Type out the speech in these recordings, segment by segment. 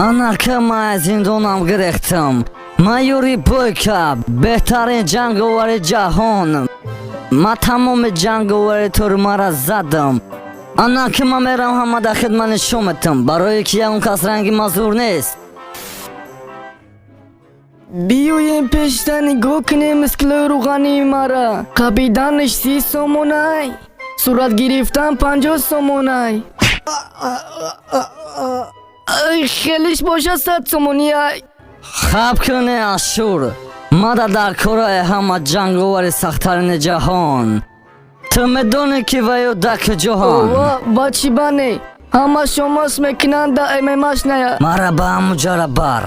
Анака ман аз зиндонам гирехтам. Ман Юри Бойка, беҳтарин ҷанговари ҷаҳон. Ман тамоми ҷанговари турмара задам. Анаки ман мерам ҳама дар хидмат нишон метам, барое ки ягон кас ранги ман зур нест. Биёем, пешта нигоҳ кунем мискилои рӯғании мара. Қабиданаш 30 сомонай, сурат гирифтан 50 сомонай, хелиш боша 100 сомонияй. Хаб куне, Ашур. Мада дар кораи ҳама ҷанговари сахттарини ҷаҳон. Ту медонӣ, ки ваё дар куҷоҳон? Ова, ба чӣ бане ҳама шомос мекунанд да ММАш ная. Мара ба ҳамуҷара бар.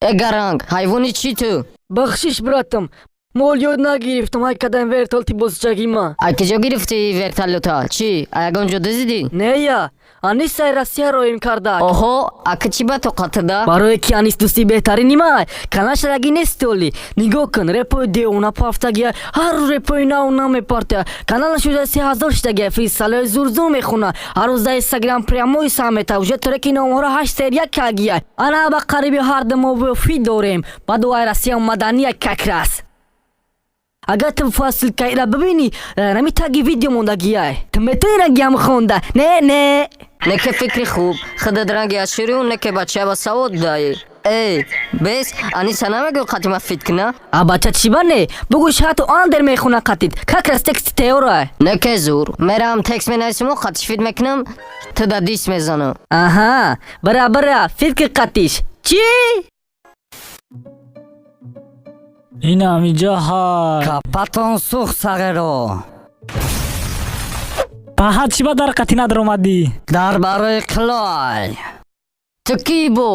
Э, гаранг, ҳайвони чӣ ту? Бахшиш, братам, мол ёд нагирифтам. Ай кадам вертолти бозичагима. Ай киҷо гирифтӣ вертолёта? Чӣ, а ягон ҷо дузидӣ? Нея, Анис ай Россия роим кардак. Оҳо, ака чӣ ба тоқатада? Барое ки Анис дӯсти беҳтарини май, канашараги нестоли. Нигоҳ кун, репои девона пафтагия, ҳар рӯз репои нав намепарта. Каналаш шуда 3000 шудагия, фристайлои зурзур мехона, ҳар рӯз дар Инстаграм прямой самета, уже треки номҳоро ҳашт серия кагия. Ана ба қариби ҳар ду мо фит дорем. Баъду ай Россия омадания как раз. Агар ту фасилкаира бибинӣ, нами таги видео мондагиай, ту метавонӣ рангиам хонда? Не, не. Не ке фикри хуб, худат ранги аширию, не ке бача ба савод даи. Эй, бес, Аниса намегӯ қатима фит кина? А бача чӣ ба не? Бугӯш, ҳатто андер мехона қатид, как раз тексти теорай. Не ке зур, мерам текст менависиму қатиш фит мекунам, ту да дис мезанам. Аҳа, бара, бара, фит ки қатиш чӣ? Инам иҷа ҳай. Капатон сӯхт, сағиро. Паҳат, чӣ ба дар қатӣ надромадӣ? Дар барои қилой. Ту кӣ бо?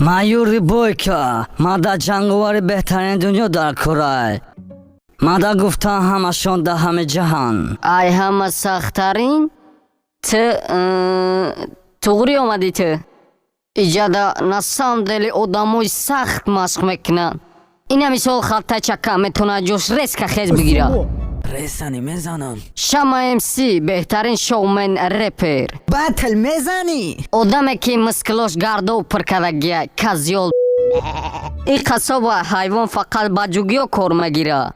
Ман Юри Бойка. Ман дар ҷанговари беҳтарини дунё дар курай. Ман да гуфтам, ҳамашон дар ҳами ҷаҳон. Ай ҳама сахттарин? Ту туғрӣ омадӣ ту? Иҷада на самом деле одамои сахт машқ мекунанд. Ина мисол халтачака метавонад ҷош резко хез бигирад. Ресани мезанам. Шама МС, беҳтарин шоумен, репер. Батл мезанӣ? Одаме ки мискилош гардов пур кардагия, казёл. Ин қассоба ҳайвон фақат ба ҷугиё кор мегирад.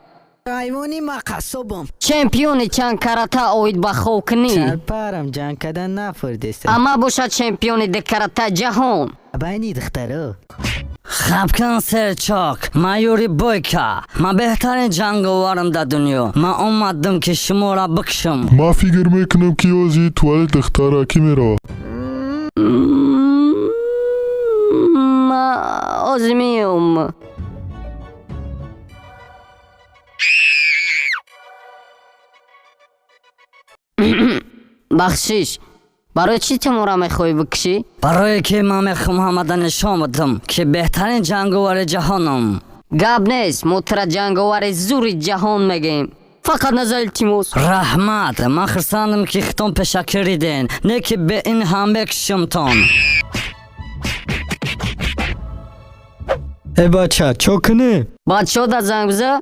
Ҳайвони ма қассобам. Чемпиони чанд карата оид ба ховкунӣ. Сарпарам ҷанг кардан нафурдеста. Ама бошад чемпиони дукарата ҷаҳон. Байни духтаро. Хаб кун, серчок. Ман Юри Бойка. Ман беҳтарин ҷанговарам дар дунё. Ман омадам, ки шуморо бикушам. Ман фикр мекунам, ки ози туалет духтаракӣ меравад. Ма ози меом. Бахшиш, барои чӣ ту моро мехоҳӣ бикушӣ? Барое ки ман мехоҳам ҳамада нишон бидам, ки беҳтарин ҷанговари ҷаҳонам. Гап нест, мо тура ҷанговари зури ҷаҳон мегӯем, фақат назар, илтимос. Раҳмат, ман хурсандам, ки хитон пешакириден, не ки бе ин ҳам бекушимтон. Э бача, чо кунем? Бачаҳо, занг биза.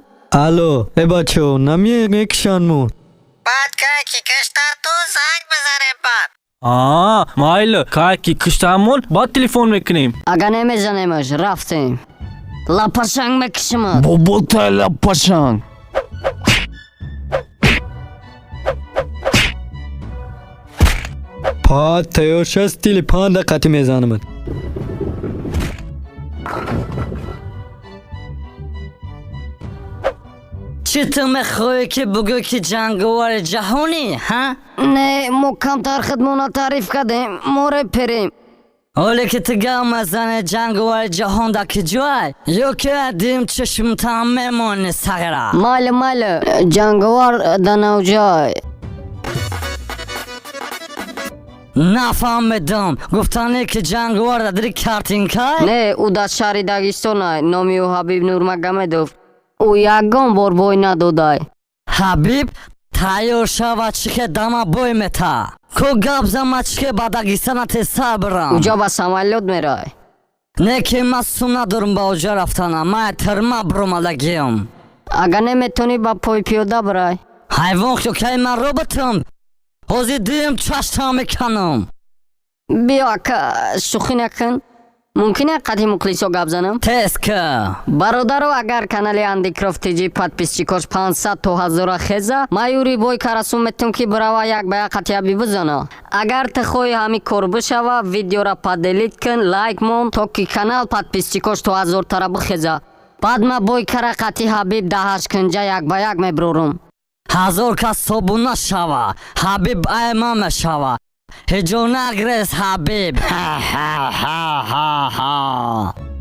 Алло, э бачаҳо, намеяй, мекушанмон. Баъд кай ки киштатон, занг бизанем баъд. Аа, майли, кай ки киштамон, баъд телефон мекунем. Агар намезанемаш, рафтем, лапашанг мекушимад. Боботай лапашанг. Па тайёр ша, стили панда қатӣ мезанамад. Чӣ, ту мехоҳӣ, ки бугӯ, ки ҷанговари ҷаҳонӣ, ҳа? Не, мо камтар худмона таъриф кардем, мо реперем. Ҳоле ки ту гап мезанӣ, ҷанговари ҷаҳон дар киҷой? Ё ки дим чашмтам мемонӣ, сағира. Майли, майли, ҷанговар да навҷой. Нафаҳмидам, гуфтанӣ, ки ҷанговар дар дири картинкай? Не, ӯ дар шаҳри Дагистонай, номи ӯ Ҳабиб Нурмагомедов. Ӯ ягон бор бой надодай. Ҳабиб тайёр шава, чӣ ке дама бой мета. Ку гап за мачке ба Дагестана тезтар бирам. Уҷа ба самолёт мерай. Не, ки ман сум надорам ба оҷа рафтана, ман тирма биромадагиам. Агар неметонӣ, ба пойпиёда бирай. Ҳайвон, ки кай ман роботам? Ҳозир дуюм чаштам меканам. Биё, ака, шӯхӣ накун. Мумкин е қати мухлисо гап занам? Тез ка. Бародаро, агар канали Андикроф ТЖ подписчикош 500 то 1000 хеза, ман Юри Бойкара сум метум, ки бирава як ба як қатияби бизана. Агар ту хоҳӣ ҳамин кор бишава, видеора поделить кун, лайк мон, то ки канал подписчикош то 1000 тара бихеза. Баъд ман Бойкара қати Ҳабиб даҳашкунҷа як ба як меброрум. 1000 кас собуна шава, Ҳабиб айма мешава. Ҳеҷо нагрез, Ҳабиб. Ҳа-ҳа-ҳа-ҳа-ҳа.